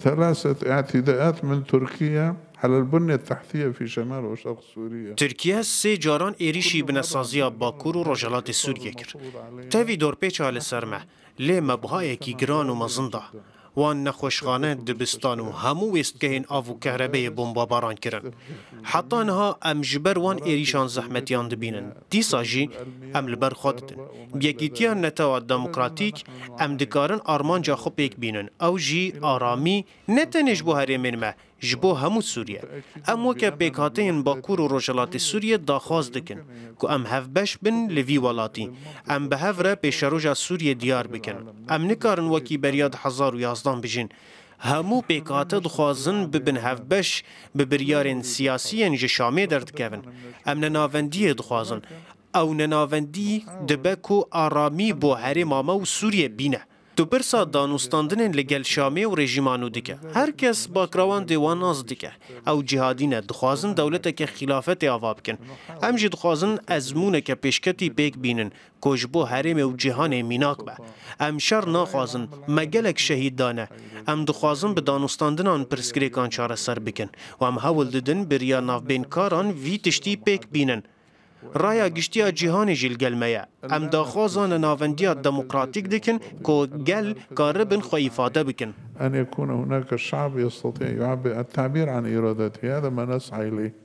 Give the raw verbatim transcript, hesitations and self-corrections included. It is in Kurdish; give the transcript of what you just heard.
ثلاثة اعتداءات من تركيا على البنية التحتية في شمال وشرق سوريا. Tirkiye sê caran êrîşî binesaziya Bakur û Rojhelatê Sûriyê kir. Tevî dorpêça li ser me, lê me bihayekî giran û mezin da. Wan nexweşxane, dibistan û hemû wêstgehên av û kehrebeyê bombabaran kirin. Heta niha em ji ber wan êrîşan zehmetiyan dibînin. Dîsa jî em li ber xwe didin. Bi yekîtiya Netewa Demokratîk em dikarin armanca xwe pêk bînin. Ew jî aramî ne tenê ji bo herêmên me, ji bo hemû Sûriye. Em weke pêkhateyên Bakur û Rojhelatê Sûriye daxwaz dikin ku em hevbeş bin li vî welatî. Em bi hev re pêşeroja Sûriye diyar bikin. Em nikarin wekî beriya du hezar û yazdan bijîn. Hemû pêkhate dixwazin bibin hevbeş, bi biryarên siyasî yên ji Şamê derdikevin. Em nenavendiyê dixwazin. Ew nenavendî dibe ku aramî bo herêma me û Sûriye bîne. Tu pirsa danûstandinên li gel Şamê û rejîma nû dike. Her kes backgroundê wan nas dike. Ew cîhadî ne, dixwazin dewleteke xîlafetê ava bikin. Em jî dixwazin ezmûneke pêşketî pêk bînin ku ji bo herêmê û cîhanê mînak be. Em şer naxwazin, me gelek şehîd dane. Em dixwazin bi danûstandinan pirsgirêkan çareser bikin û em hewl didin bi riya navbênkaran vî tiştî pêk bînin. Raya giştî ya cîhanê jî li gel me ye. Em daxwaza nenavendiya demokratîk dikin ku gel karibin xwe îfade bikin. أن يكون هناك شعب يستطيع يعبر التعبير عن إرادته، هذا ما نسعى إليه.